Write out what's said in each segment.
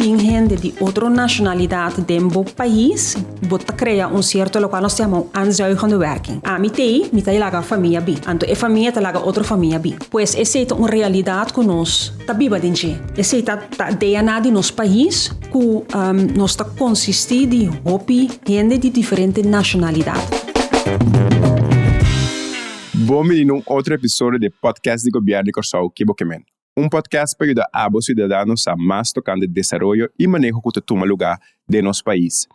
tin hende di otro nashonalidat den bo pais, bo ta krea un sierto lokual nos ta yama un aanzuigende werking. Ami t'ei, mi ta laga famia bin. Anto e famia ta laga otro famia bin. Pues esei ta un realidat ku nos ta biba den dje. Esei ta ta DNA di nos pais ku nos ta konsistí di hopi hende di diferente nashonalidat. Bon bini na un otro episodio di e podcast di Gobièrnu di Kòrsou Ke Bo Ke Men. Un podcast pa yuda abo siudadano sa mas tokante desaroyo i maneho ku ta tuma lugá den nos pais.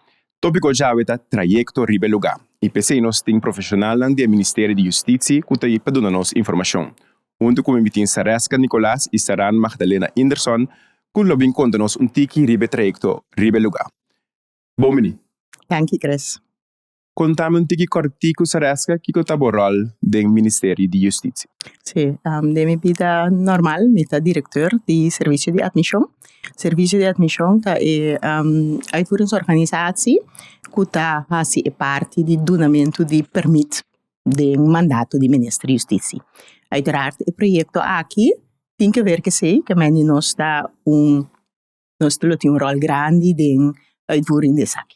Tópiko djawe ta trayekto riba e lugá i p'esei nos tin profeshonalnan di e Ministerio di Justisi ku ta ei pa duna nos informashon. Huntu ku mi mi tin Sareska Nicolaas i Saran Magdalena Inderson ku lo bin konta nos un tiki riba e trayekto riba e lugá. Bon bini! Danki Chris. Konta mi un tiki kòrtiku Sareska kiko ta bo ròl den Ministerio di Justisia? Sí, den mi bida normal mi ta direkteur di Servisio di Atmishon. Servisio di Atmishon ta e uitvoeringsorganisatie ku ta hasi e parti di dunamentu di pèrmit den mandato di Minister di Justisia. Uiteraard e proyekto aki tin ke ver kesei, ke mende nos ta un nos lo tin un ròl grandi den uitvoering di esaki.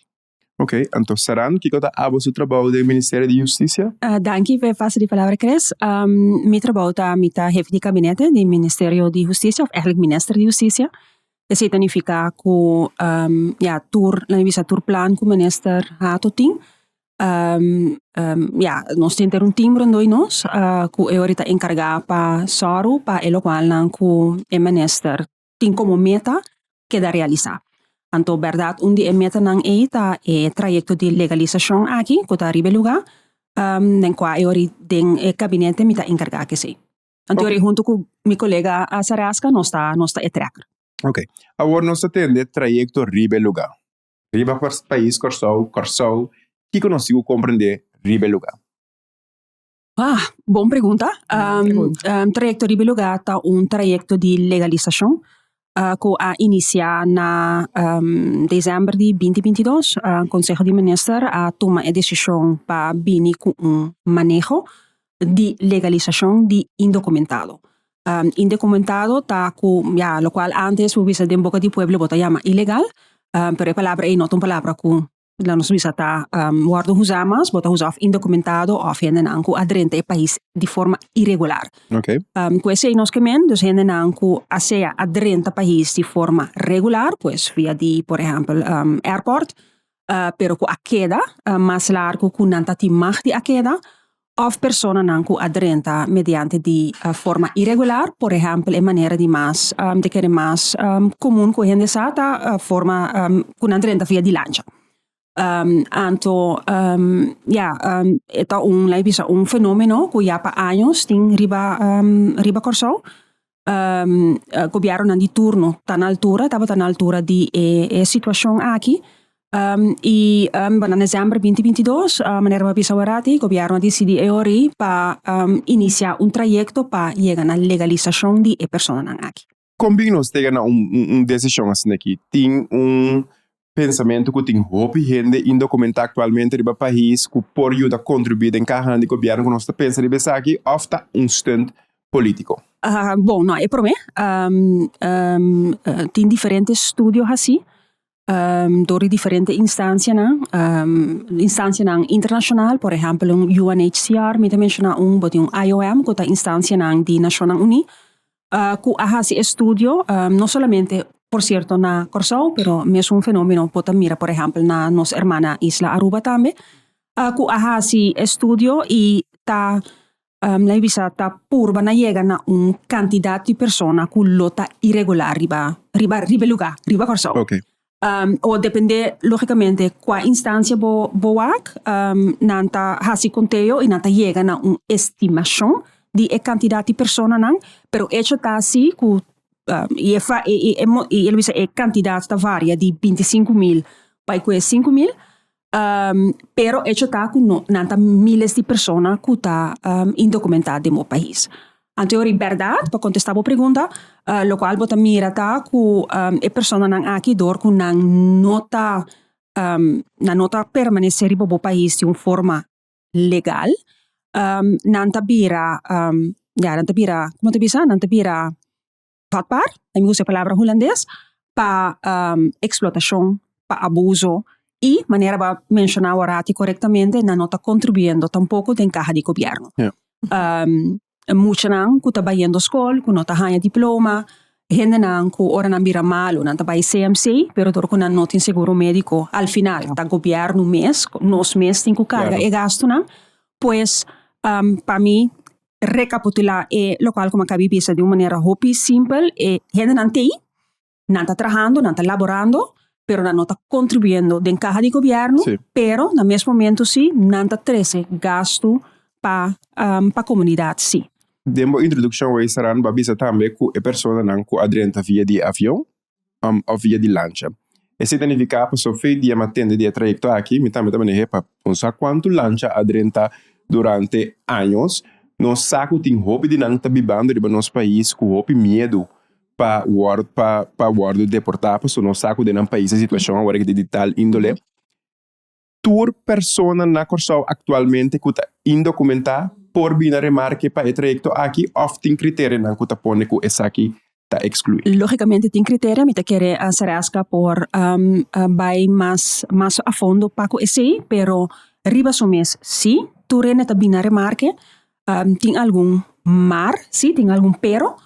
Ok, anto Saran, kiko ta abo su trabou den Ministerio di Hustisia? Danki pa e pase di palabra Chris. Mi trabou ta mi ta hefe di kabinete di Ministerio di Hustisia of eigenlijk Minister di Hustisia. Esei ta nifiká ku ya tur laat mi bisa tur plan ku minister Hato tin ya nos tin ter un team rondó di nos ku e ora ta enkargá pa sòru pa e lokualnan ku e minister tin komo meta keda realisá. Anto bèrdat un di e metanan ei ta e trayekto di legalisashon aki ku ta riba e lugá den kua e ora den e kabinete mi ta enkargá ku esei. Anto ora huntu ku mi kolega Saraska nos ta nos ta e trèker. Ok, awor nos ta tende trayekto riba e lugá. Riba pais Kòrsou, Kòrsou, kiko nos tin ku komprendé riba e lugá? Ah, bon pregunta. Trayekto riba e lugá ta un trayekto di legalisashon ku a inisiá na desèmber di binti 22. Konseho di Minister a tuma e desishon pa bini ku un maneho di legalisashon di indokumentado. Indokumentado ta ku ya lokual ántes bo bisa den boka di pueblo bo ta yama ilegal, pero e palabra ei no ta un palabra ku Laat nos bisa ta wòrdu huzá mas, bo ta huzá òf indokumentado òf hendenan ku a drenta e pais di forma iregular. Ku esei nos ke men, dus hendenan ku a sea a drenta pais di forma regular, pues via di por ehèmpel airport, pero ku a keda mas largu ku nan ta tin mag di a keda, òf personanan ku a drenta mediante di forma iregular, por ehèmpel e manera di mas di kere mas komun ku hende sa ta forma ku nan drenta via di lancha. Anto ya e ta un laat bisa un fenomeno ku ya pa años tin riba riba Kòrsou. Gobièrnunan di turno ta na altura, tabata na altura di e situashon aki i na desèmber binti 22 manera mi a bisa aworati gobièrnu a disidí e ora ei pa inisiá un trayekto pa yega na legalisashon di e personanan aki. Kon bin nos yega na un desishon asina aki? Tin un pensamentu ku tin hopi hende indokumentá aktualmente riba pais ku por yuda kontribuí den kahanan di gobièrnu ku nos ta pensa riba esaki òf ta un stunt polítiko? Bon, no, e promé tin diferente studio hasí dor di diferente instansianan, instansianan internashonal, por ehèmpel un UNHCR, mi ta menshoná un, bo tin un IOM ku ta instansianan di Nashonnan Uní ku a hasi estudio no solamente por sierto na Kòrsou pero mesun fenomeno bo ta mira por ehèmpel na nos hermana isla Aruba tambe ku a hasi estudio i ta lei bisa ta purba na yega na un kantidat di persona ku lo ta iregular riba riba riba e lugá riba Kòrsou. O depende logicamente cua instancia bo bo wak, nan ta haci conteo y nan ta yega na un estimacion di e cantidad di personanan, pero hecho ta si cu y e fa y e y e bisa e cantidad ta varia di 25.000 bai cu e 5.000, pero hecho ta cu no nan ta miles di persona cu ta indocumenta den bo pais. Anto ora bèrdat, pa kontestá bo pregunta, lokual bo ta mira ta ku e personanan aki dor ku nan no ta nan no ta permanesé riba bo pais di un forma legal, nan ta bira ya nan ta bira, komo ta bisa? Nan ta bira vatbaar, mi usa e palabra hulandes. pa eksplotashon, pa abuso i manera bo a menshoná aworati korektamente nan no ta kontribuyendo tampoko den kaha di gobièrnu. Muchanan ku ta bayendo skol ku no ta haña diploma, hendenan ku ora nan bira malu nan ta bai CMC pero dor ku nan no tin seguro médiko al final ta gobièrnu mes, nos mes tin ku karga e gastunan. Pues pa mi rekapitulá e lokual ku mi a kabi bisa di un manera hopi simpel e hendenan t'ei, nan ta trahando, nan ta laborando, pero nan no ta kontribuyendo den kaha di gobièrnu, pero na mes momento si nan ta trese gastu pa pa komunidat si. Den bo introdukshon Weisaran bo a bisa tambe ku e personanan ku a drenta via di avion òf via di lancha. Esei ta nifiká pasobra fe dia mi a tende di e trayekto aki mi tambe ta maneh'é pa no sa kuantu lancha a drenta durante años. Nos sa ku tin hopi di nan ta bibando riba nos pais ku hopi miedu pa wòrdu pa pa wòrdu deportá pasobra nos sa ku den nan pais e situashon awor aki ta di tal índole. Tur persona na Kòrsou aktualmente ku ta indokumentá por bini na remarke pa e trayekto aki òf tin kriterianan ku ta pone ku esaki ta ekskluí? Lógikamente tin kriteria, mi ta kere Saraska por bai mas mas a fondo pa ku esei, pero riba su mes sí, tur hende ta bini na remarke, Tin algun mar, sí, tin algun pero.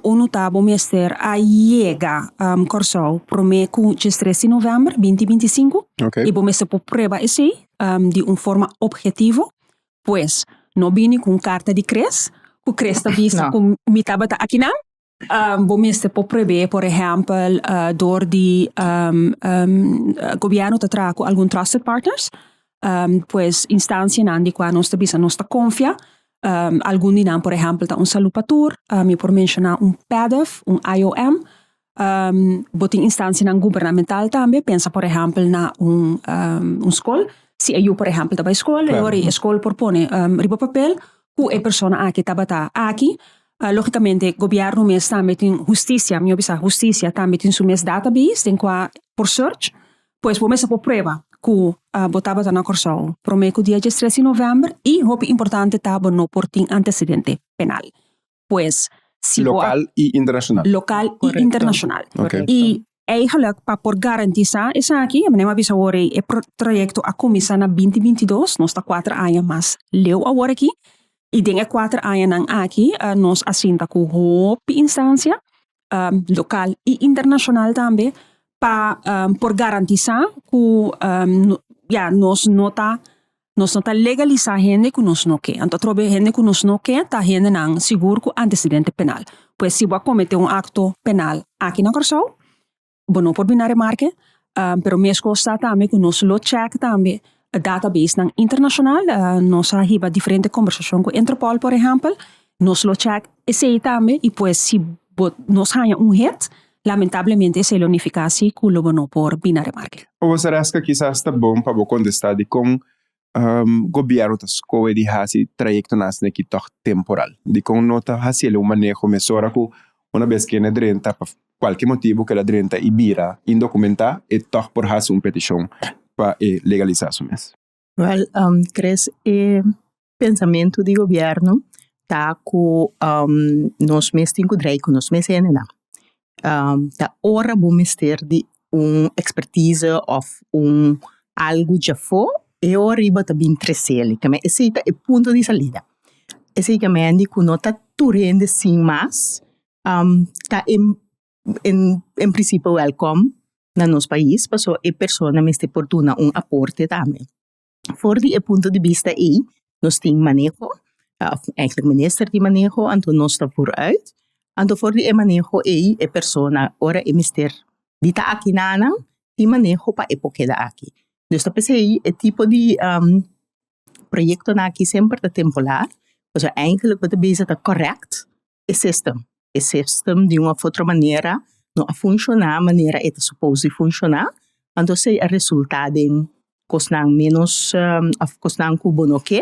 Unu ta bo mester a yega Kòrsou promé ku diestres di novèmber binti binti sinku i bo mester por prueba esei di un forma ophetivo. Pues no bini ku un karta di Chris, ku Chris ta bisa ku mi tabata akinan. Bo mester por prueb'é por ehèmpel dor di gobièrnu ta traha ku algun trusted partners, pues instansianan di kua nos ta bisa nos ta konfia. Algun di nan por ehèmpel ta un Salud pa Tur, mi por menshoná un PADF, un IOM. Bo tin instansianan gubernamental tambe, pensa por ehèmpel na un un skol, si e yu por ehèmpel ta bai skol, e ora e skol por pone riba papel ku e persona aki tabata aki. Lógicamente gobierno mes tambe tin husticia, mi a bisa husticia tambe tin su mes database den cua por search, pues bo mester por prueba cu bo tabata na Corsou prome cu dia diestres di november y hopi importante ta bo no por tin antecedente penal. Pues si bo a. Local y internacional. Local y internacional. Y eigenlijk pa por garantisa esaki, manera mi a bisa awor e trayecto a cuminsa na binti bintidos, nos ta cuater aña mas leu awor aki. I den e kuater añanan aki nos a sinta ku hopi instansia, lokal i internashonal tambe, pa por garantisá ku ya nos no ta nos no ta legalisá hende ku nos no ke. Anto atrobe hende ku nos no ke ta hendenan sigur ku antesedente penal. Pues si bo a kometé un akto penal aki na Kòrsou, Bo no por bini na remarke, pero meskos ta tambe ku nos lo chèk tambe databasenan internashonal. Nos a hiba diferente kombersashon ku Interpol por ehèmpel. Nos lo chèk esei tambe i pues si bo nos haña un hit, lamentablemente esei lo nifiká si ku lo bo no por bini na remarke. Obo Saraska, kisas ta bon pa bo kontestá dikon Gobierno ta scohe di haci trayectonan asina aki toch temporal? Dicon no ta haci el un maneho mesora cu una bes cu e drenta pa cualke motibo cu el a drenta y bira indocumenta e toch por haci un peticion pa e legalisa su mes? Wel, Chris, e pensamento di gobierno ta cu nos mes tin cu drei cu nos mes hendenan. Ta ora bo mester di un expertise of un algu djafó e ora ei bo ta bin tresel. Esei ta e punto di salida. Esei ta mende ku no ta tur hende sin mas ta en prinsipio wèlkòm na nos pais pasobra e persona mester por duna un aporte tambe. For di e punto di bista ei nos tin maneho, òf eigenlijk minister tin maneho, anto nos ta vooruit. Anto for di e maneho ei e persona ora e mester di ta aki nanan tin maneho pa e por keda aki. Dus ta p'esei e tipo di proyektonan aki semper ta temporal, pasobra eigenlijk bo ta bisa ta kòrèkt e system. E system di un of otro manera no a funshoná manera e ta supos di funshoná, anto esei a resultá den kosnan ménos òf kosnan ku bo no ke.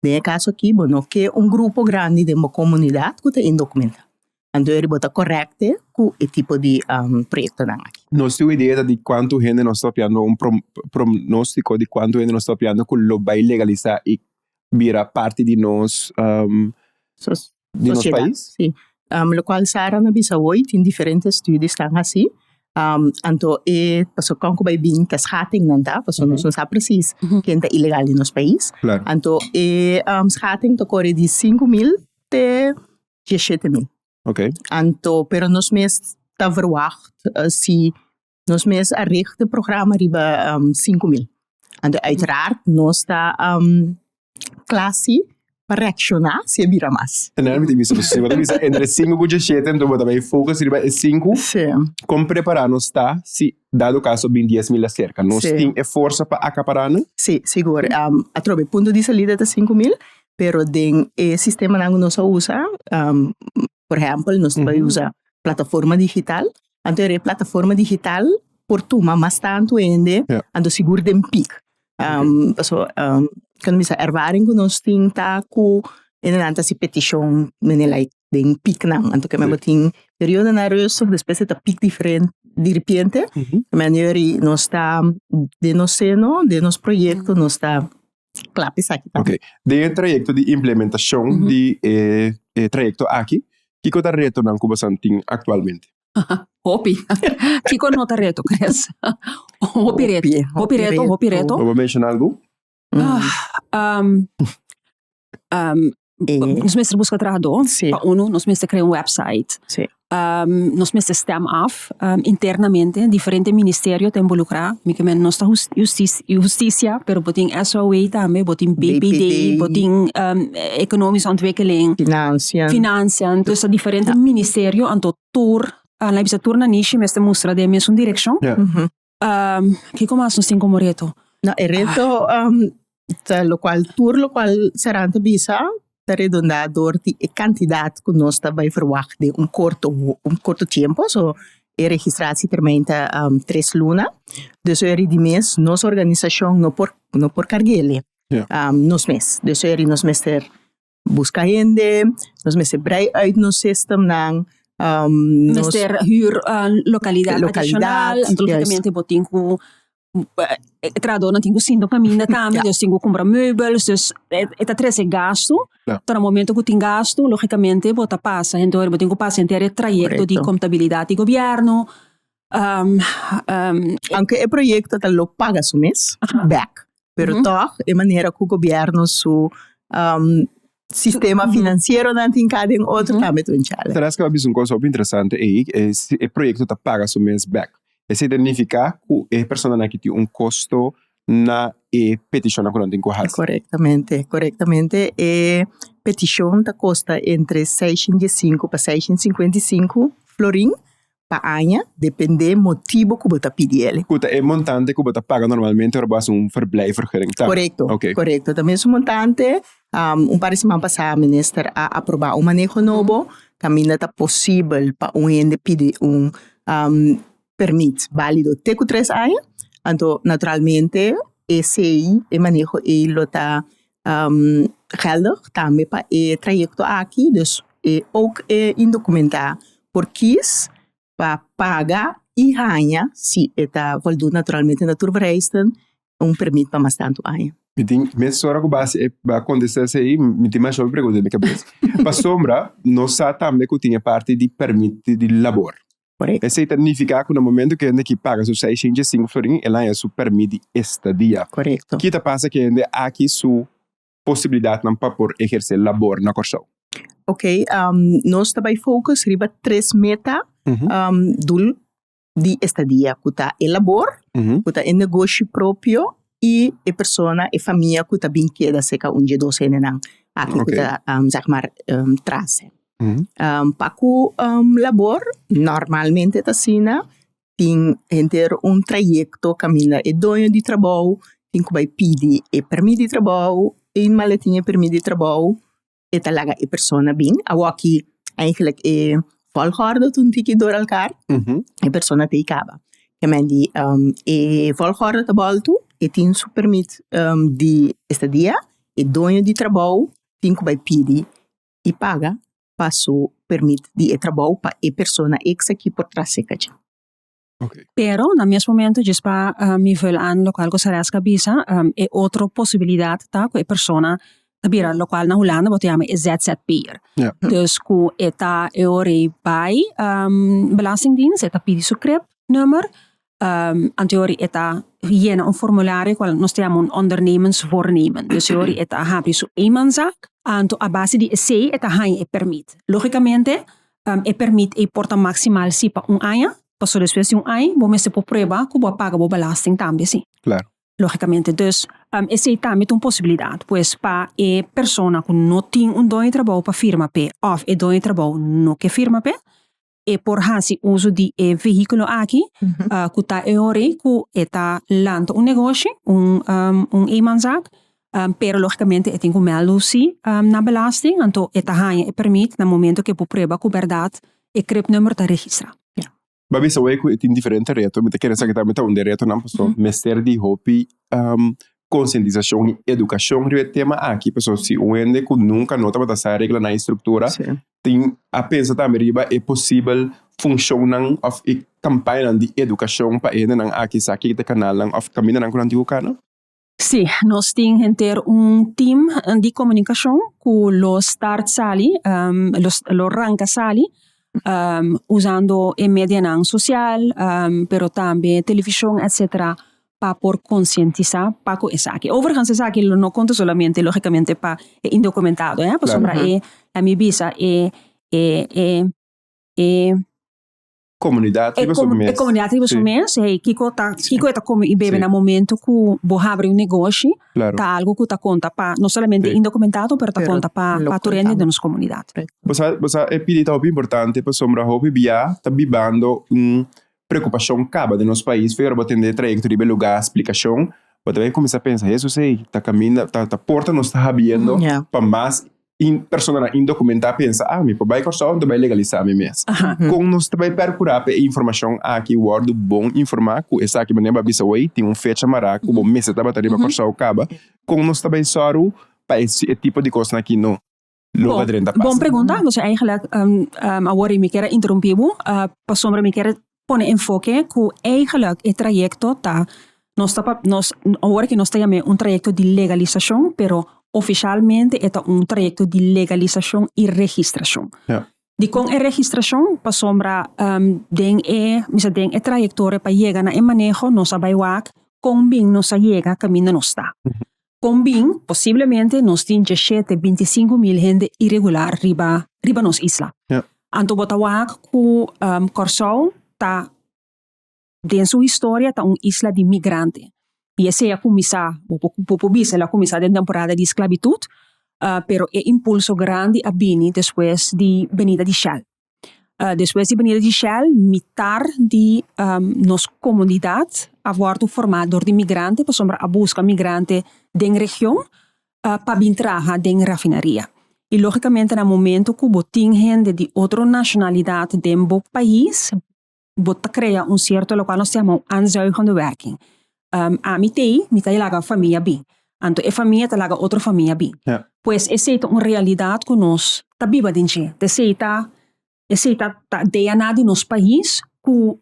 Den e kaso aki bo no ke un grupo grandi den bo komunidat ku ta indokumentá. Anto bo ta kòrèkte ku e tipo di proyektonan aki. Nos tin un idea ta di kuantu hende nos ta papiando, un pronóstiko di kuantu hende nos ta papiando ku lo bai legalisá i bira parti di nos di nos Sociedad, pais? sí. Locual Sara na bisa hoy tin diferente studies tan haci. Anto e paso kon ku bai bin ta schattingnan ta, paso nos no sa precies ken ta ilegal den nos pais. Anto e schatting ta kore di 5000 te 17000. Anto pero nos mes ta verwacht si nos mes a richt e programa riba 5000. Anto uiteraard nos ta kla si pa reakshoná si e bira mas. En mi ta bisa, si bo ta bisa entre sinku ku diesshete, enton bo ta bai focus riba e sinku. Sí. Kon prepará nos ta si dado kaso bin 10.000 aserka? Nos Sí. tin e forsa pa akapará nan? Sí, sigur. Atrobe, punto di salida ta 5000, pero den e sistemanan ku nos a usa, por ehèmpel, nos ta bai usa plataforma digital, anto e plataforma digital por tuma mas tantu hende, anto sigur den piek. Paso kan bisa ervaring ku nos tin ta ku hendenan ta hasi petishon mene like den pieknan, anto ke men bo tin periodonan rustig despues e ta piek diferente diripiente, manera nos ta den nos seno den nos proyekto nos ta kla pa esaki tambe. Ok, den e trayekto di implementashon di e trayekto aki, kiko ta retonan ku boso tin aktualmente? Hopi. Kiko no ta reto, Chris? Hopi reto. Hopi reto, hopi reto. Bo por menciona algu? Nos mester busca trahadó. Sí. Pa uno, nos mester crea un website. Sí. Nos mester stem af internamente, diferente ministerio ta involucra. Mi ke men nos ta husticia, pero bo tin SOA tambe, bo tin BPD, bo tin economische ontwikkeling. Financiën. Financiën. Dus ta diferente ministerio, anto tur, laat bisa tur nanishi mester mustra den mesun direccion. Kiko mas nos tin como reto? No, e reto ta locual tur locual Saran ta bisa ta redonda door di e cantidad cu nos ta bay verwacht den un corto un corto tiempo, so e registratietermijn ta tres luna, dus eri di mes nos organisacion no por no por carguele nos mes, dus eri nos mester busca hende, nos mester brei uit nos systemnan, nos Mester huur localidad Localidad, adicional, anto juist. logicamente bo tin cu e trahadornan tin cu sinta un caminda tambe, dus tin cu cumpra meubels, dus e ta trece gasto, pero na momento cu tin gasto logicamente bo ta pasa henter bo tin cu pasa henter e trayecto di Correcto. contabilidad di gobierno. Aunke e proyecto ta lo paga su mes bek, pero toch e manera cu gobierno su sistema financieronan tin cada den otro tambe ta un challenge. Teres ke bo a bisa un cosa hopi interesante ei, e proyecto ta paga su mes bek. Esei ta nifica cu e personanan aki tin un costo na e peticionnan cu nan tin cu haci. Correctamente, correctamente. E peticion ta costa entre 605 pa 655 florin pa aña, depende motibo ku bo ta pidi el. Ku ta e montante ku bo ta paga normalmente ora bo hasi un verblijfvergunning ta? Korekto, Oké. korekto. Ta mesun montante. Un par di siman pasá minister a aprobá un maneho nobo kaminda ta posibel pa un hende pidi un permit bálido te ku tres aña. Anto naturalmente esei, e maneho ei lo ta geldig tambe pa e trayekto aki, dus e ook e indokumentá por kies pa paga i haña si e ta voldoet naturalmente na tur vereisten un permit pa mas tantu aña. Mi tin mesora ku bo a hasi bo a kontestá esei mi tin masha hopi pregunta den mi kabes. Pasobra nos sa tambe ku tin e parti di permit di labor. Correcto. Esei ta nifiká ku na momento ku hende aki paga su 605 florin, el haña su pèrmit di estadia. Correcto. Ki ta pasa ku hende aki su posibilidatnan pa por ehersé labor na Kòrsou? Ok, nos ta bai focus riba tres meta doel di estadia, ku ta e labor, ku ta e negoshi propio i e persona, e famia ku ta bin keda serka un dje dos hendenan aki ku ta zeg maar tras. Pa ku labor normalmente ta asina tin henter un trayekto kaminda e doño di trabou tin ku bai pidi e permit di trabou, eenmaal e tin e permit di trabou e ta laga e persona bin. Awoki eigenlijk e volgorde ta un tiki door elkaar, e persona ta e kaba. Ke men di e volgorde ta boltu, e tin su permit di estadia, e doño di trabou tin ku bai pidi i paga pa su permit di e trabou pa e persona ex aki por trase kachi. Pero na mes momento djis pa mi vul aan locual cu Sareska a bisa, e otro posibilidad ta cu e persona ta bira locual na Hulanda bo ta yama e ZZP'er. Dus cu e ta e ora ey bay Belastingdienst, e ta pidi su krip. nummer. Anto e ta yena un formulario cual nos ta yama un ondernemensvoornemen. Dus e ta habri su eenmanszaak. Anto a base di esey e ta haña e permit. Logicamente e permit ei por ta maximal si pa un aña, paso despues di un aña bo mester por prueba cu bo a paga bo belasting tambe si. Claro. Logicamente. Dus esey tambe ta un posibilidad. Pues pa e persona cu no tin un doño di trabou pa firma p'e of e doño di trabou no ke firma p'e, e por hasi uso di e vehíkulo aki ku ta e ora ei ku e ta lanta un negoshi, un un eenmanszaak, pero lógikamente e tin ku mèldu si na belasting, anto e ta haña e pèrmit na momento ku e por prueba ku bèrdat e cribnummer ta registrá. Bo a bisa awor ku e tin diferente reto, mi ta kere sa ku tambe ta un di e retonan pasobra mester di hopi konsientisashon i edukashon riba e tema aki, pasobra si un hende ku nunka no tabata sa reglanan i struktura tin a pensa tambe riba e posibel funshonnan òf e kampañanan di edukashon pa e hendenan aki sa kiko ta e kanalnan òf kamindanan ku nan tin ku kana? Sí, nos tin henter un team di komunikashon ku lo start sali, lo ranka sali usando e medianan sosial pero tambe televishon etcetera pa por konsientisá pa ku esaki. Overigens esaki lo no konta solamente lógikamente pa e indokumentado, pasobra e mi bisa e e e e Komunidat riba su mes. E komunidat riba su mes, hey, kiko ta kiko e ta kome i bebe na momento ku bo habri un negoshi, ta algu ku ta konta pa no solamente indokumentado pero ta konta pa pa tur hende den nos komunidat. Bo sa bo sa e pidi ta hopi importante pasobra hopi bia ta bibando un preokupashon kaba den nos pais for bo tende e trayekto riba e lugá splikashon bo ta bai kuminsá pensa Hesus ey ta kaminda ta ta porta nos ta habiendo pa mas personanan indokumentá pensa ah mi por bai Kòrsou anto bai legalisá mi mes. Kon nos ta bai perkurá pa e informashon aki wòrdu bon informá ku esaki manera bo a bisa awor tin un fecha mará ku bo mester tabata riba Kòrsou kaba kon nos ta bai sòru pa e tipo di kosnan aki no lo Bon, drenta pasa. bon pregunta. Dus eigenlijk awor mi kier a interrumpí bo pasobra mi kier pone enfoke ku eigenlijk e trayekto ta nos ta nos awor ke nos ta yam'é un trayekto di legalisashon pero ofishalmente e ta un trayekto di legalisashon i registrashon. Ja. Dikon e registrashon? Pasobra den e mi sa den e trayektoria pa yega na e maneho nos a bai wak kon bin nos a yega kaminda nos ta. Kon bin, posiblemente nos tin djeshete, bintisinku mil hende iregular riba riba nos isla. Ja. Anto bo ta wak ku Kòrsou ta den su historia ta un isla di migrante. I esei a kuminsá, bo por bo por bisa el a kuminsá den temporada di sklabitut, pero e impulso grandi a bini despues di benida di Shell. Despues di benida di Shell, mitar di nos komunidat a wòrdu formá dor di migrante pasobra a buska migrante den region pa bin traha den rafinaria. I lógikamente na momento ku bo tin hende di otro nashonalidat den bo pais, bo ta krea un sierto lokual nos ta yama un aanzuigende werking. Ami t'ei, mi ta laga famia bin. Anto e famia ta laga otro famia bin. Pues esei ta un realidat ku nos ta biba den dje. Esei ta esei ta ta DNA di nos pais ku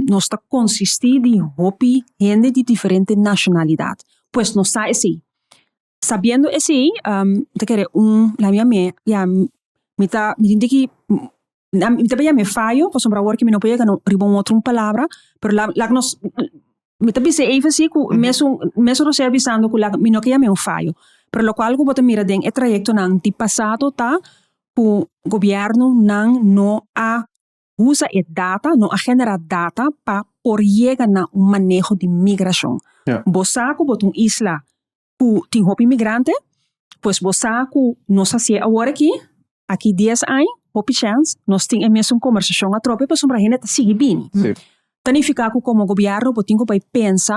nos ta konsistí di hopi hende di diferente nashonalidat. Pues nos sa esei. Sabiendo esei, mi ta kere un, laat mi yam'é, ya, mi ta, mi tin ki, mi ta yam'é fayo pasobra awor ki mi no por yega riba un otro palabra, pero laga nos, mi ta bisa even si ku mesun, mesun Rosé a bisando ku laga, mi no ke yam'é un fayo, pero lokual ku bo ta mira den e trayektonan di pasado ta ku gobièrnunan no a usa e data, no a genera data pa por yega na un maneho di migrashon. Bo sa ku bo ta un isla ku tin hopi migrante, pues bo sa ku nos hasié awor aki, aki dies aña, hopi chèns nos tin e mesun kombersashon atrobe pasobra hende ta sigui bini. Ta nifiká ku komo gobièrnu bo tin ku bai pensa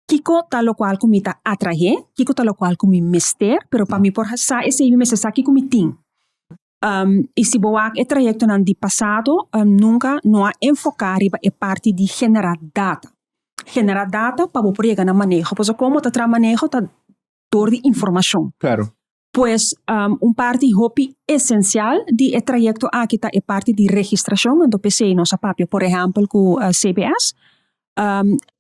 kiko ta lokual ku mi ta atraé, kiko ta lokual ku mi mester, pero pa mi por sa esei mi mester sa kiko mi tin. I si bo wak e trayektonan di pasado, nunka no a enfoká riba e parti di generá data. Generá data pa bo por yega na maneho, pasobra komo ta traha maneho ta dor di informashon. Claro. Pues un parti hopi esensial di e trayekto aki ta e parti di registrashon, anto p'esei nos a papia por ehèmpel ku CBS,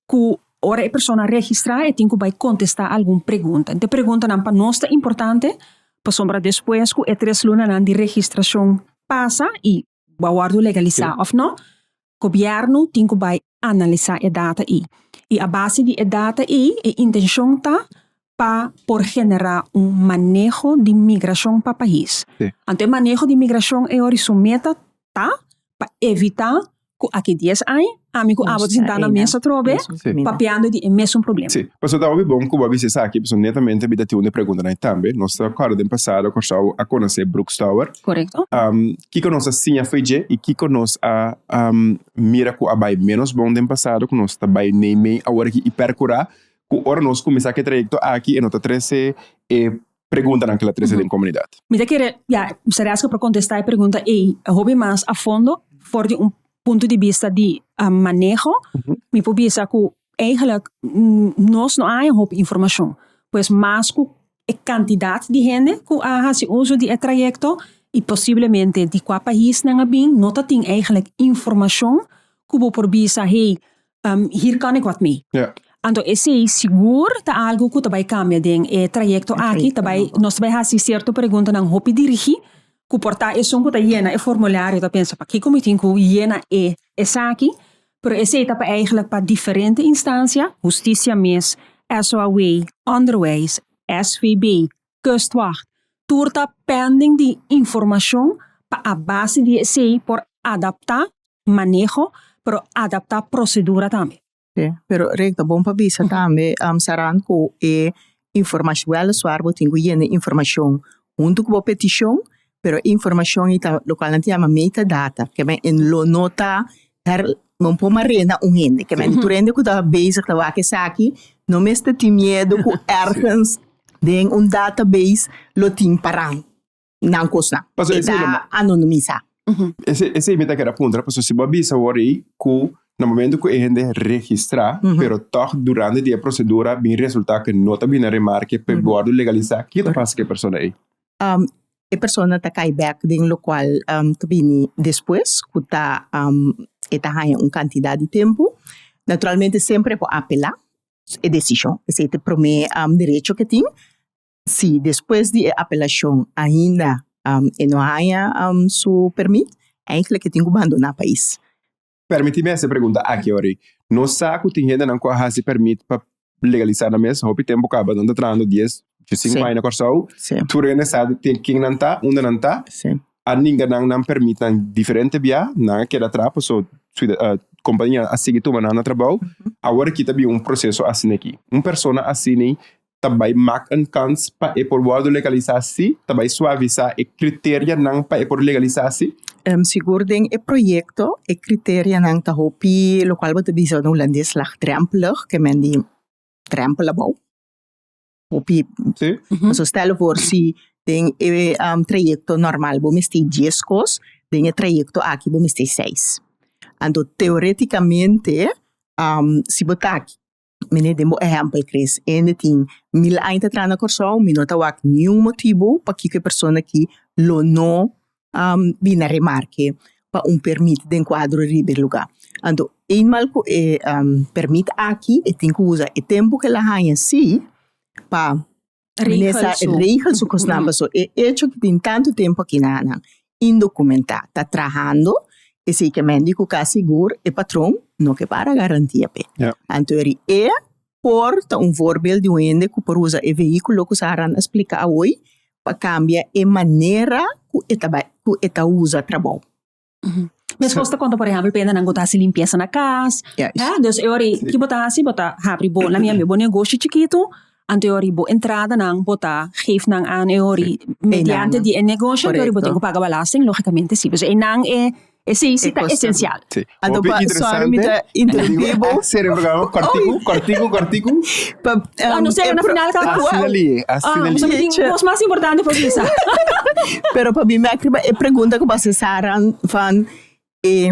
ku ora e persona registrá e tin ku bai kontestá algun pregunta. E preguntanan pa nos ta importante pasobra despues ku e tres lunanan di registrashon pasa i bo a wòrdu legalisá òf no. Gobièrnu tin ku bai analisá e data ei. I a base di e data ei e intenshon ta pa por generá un maneho di migrashon pa pais. Anto e maneho di migrashon ei ora su meta ta pa evitá ku aki dies aña ami ku abo ta sintá na mesa atrobe papiando di e mesun problema. Sí, pasobra ta hopi bon ku bo a bisa esaki, pasobra netamente mi ta tin un di preguntanan ei tambe. Nos ta kòrda den pasado Kòrsou a konosé Brooks Tower. Korekto. Kiko nos a siña fo'i dje i kiko nos a mira ku a bai ménos bon den pasado ku nos ta bai neimei awor aki i pèrkurá ku ora nos kuminsá ku e trayekto aki e no ta trese e preguntanan ku el a trese den komunidat. Mi ta kere, ya, Sariaska por kontestá e pregunta ei hopi mas a fondo for di un punto di bista di maneho. Mi por bisa ku eigenlijk nos no a haña hopi informashon. Pues mas ku e kantidat di hende ku a hasi uso di e trayekto i posiblemente di kua pais nan a bin, no ta tin eigenlijk informashon ku bo por bisa, hey, hier kan ik wat mee. Anto esei sigur ta algu ku ta bai kambia den e trayekto aki, ta bai, nos ta bai hasi sierto preguntanan hopi dirigí ku por ta esun ku ta yena e formulario ta pensa pakiko mi tin ku yena e esaki, pero esei ta pa eigenlijk pa diferente instansia, hustisia mes, SOAW, onderwijs, SVB, Kustwacht, tur ta pending di informashon pa a base di esei por adaptá maneho, pero adaptá prosedura tambe. Sí, pero Rick, ta bon pa bisa tambe, Saran, ku e informashon, wèliswaar bo tin ku yena e informashon huntu ku bo petishon, pero e informashon ei ta lokual nan ta yama metadata, ke men e lo no ta her, no por marena un hende, ke men tur hende ku ta bezig ta wak esaki no mester tin miedu ku ergens den un database lo tin paran nan kosnan, e ta anonimisa. Esei mi ta kere puntra, pasobra si bo a bisa awor ei ku na momento ku e hende registrá, pero tòg durante di e prosedura bin resultá ku e no ta bini na remarke pa e wòrdu legalisá, kiko ta pasa ku e persona ei? E persona ta kai bèk den lokual ta bini despues ku ta e ta haña un kantidat di tempu. Naturalmente semper e por apelá e desishon, esei ta e promé derecho ku e tin. Si despues di e apelashon ainda e no haña su permit, eigentlik e tin ku bandoná pais. Permití mi hasi e pregunta aki ori. Nos sa ku tin hendenan ku a hasi permit pa legalisá nan mes hopi tempu kaba. Nan ta trahando dies, diesinku aña na Kòrsou. Tur hende sa di ken nan ta, unda nan ta. A ninga nan nan permitnan diferente bia. Nan a keda traha pasobra kompania a sigui tuma nan na trabou. Awor aki ta bin un proseso asina aki. Un persona asina ta bai mak un kans pa e por wòrdu legalisá si? Ta bai suavisá e kriterianan pa e por legalisá si? Sigur den e proyekto e kriterianan ta hopi lokual bo ta bisa na hulandes laagdrempelig, ke men di drèmpel abou. Hopi, Sí. pasobra stel voor si den e trayekto normal bo mester dies kos, den e trayekto aki bo mester seis. Anto teoretikamente si bo ta Mene den bo ehèmpel Chris, hende tin mil aña ta traha na Kòrsou, mi no ta wak niun motibu pakiko e persona aki lo no bini a remarke pa un pèrmit den kuadro riba e lugá. Anto eenmaal ku e pèrmit aki e tin ku usa e tempu ku el a haña sí pa Regel su kosnan pasobra e echo ku tin tantu tempu aki na nan indokumentá ta trahando esei ke men di ku kasi sigur e patron no ke para garantia p'e. Anto eri e por ta un voorbeeld di un hende ku por usa e vehíkulo ku Saran a splika awor pa kambia e manera ku e ta bai ku e ta usa trabou. Meskos ta konta por ehèmpel pa hendenan ku ta hasi limpiesa na kas. Juist. Dus e ora ei ki bo ta hasi bo ta habri bo na mi bo negoshi chikitu anto e ora ei bo entradanan bo ta geef nan aan e ora ei mediante di e negoshi anto e ora ei bo tin ku paga belasting logicamente si. Dus einan e esei si ta esensial. Sí. Anto Hopi pa sorry mi ta interesante. interrumpí bo. Serio programa kòrtiku, kòrtiku, kòrtiku. Pa, Ah, no sera na final kaba? Asina li, asina Ah, li. mi tin kos mas importante pa bisa. Pero pa mi mek riba e pregunta ku bo hasi Sara van e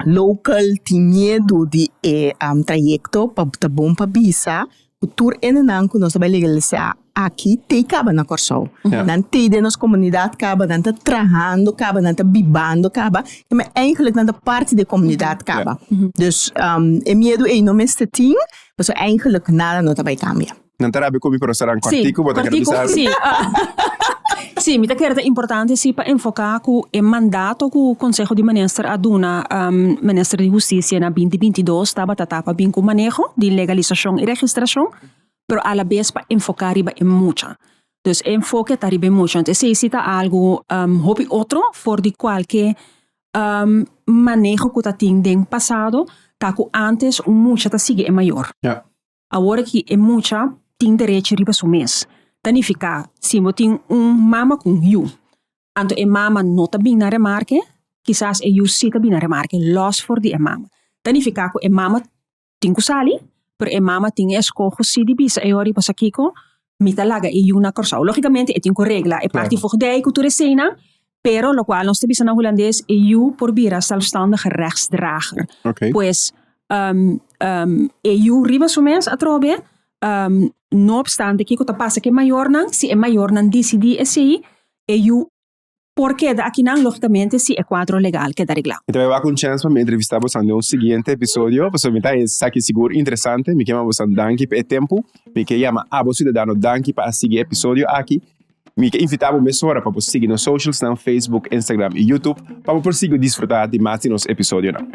local tin miedu di e trayekto pa ta bon pa bisa ku tur hendenan ku nos ta bai legalisá aki t'ei kaba na Kòrsou. Nan t'ei den nos komunidat kaba, nan ta trahando kaba, nan ta bibando kaba, ma eigenlijk nan ta parti di e komunidat kaba. Dus e miedu ei no mester tin, pasobra eigenlijk nada no ta bai kambia. Nan ta rabia ku mi pero saran kòrtiku bo ta kere bisa. Sí, Sí, mi ta kere ta importante sí pa enfoká ku e mandato ku Konseho di Minister a duna Minister di Hustisia na binti 22 tabata ta pa bin ku maneho di legalisashon i registrashon, pero alabes pa enfoká riba e mucha. Dus e enfoke ta riba e mucha. Entonces esei sí ta algu hopi otro for di kualke maneho ku ta tin den pasado, ta ku antes un mucha ta sigui e mayor. Awor aki e mucha tin derecho riba su mes. Ta nifiká si bo tin un mama ku un yu, anto e mama no ta bin na remarke, kisas e yu sí ta bin na remarke, lòs for di e mama. Ta nifiká ku e mama tin ku sali, pero e mama tin e eskoho sí di bisa e ora pasobra kiko mi ta laga e yu na Kòrsou. Lógikamente e tin ku regla e parti voogdij ku tur eseinan, pero lokual nos ta bisa na hulandes e yu por bira zelfstandige rechtsdrager. Pues e yu riba su mes atrobe, no opstante kiko ta pasa ku e mayornan, si e mayornan disidí esei, e yu por keda akinan, lógikamente si e kuadro legal keda reglá. Mi ta bai wak un chèns pa mi entrevistá bosan den un siguiente episodio, pasobra mi ta haña esaki sigur interesante. Mi ke yama bosan danki pa e tempu. Mi ke yama abo siudadano danki pa a sigui e episodio aki. Mi ke invitá bo mesora pa bo sigui nos socialsnan, Facebook, Instagram i YouTube, pa bo por sigui disfrutá di mas di nos episodionan.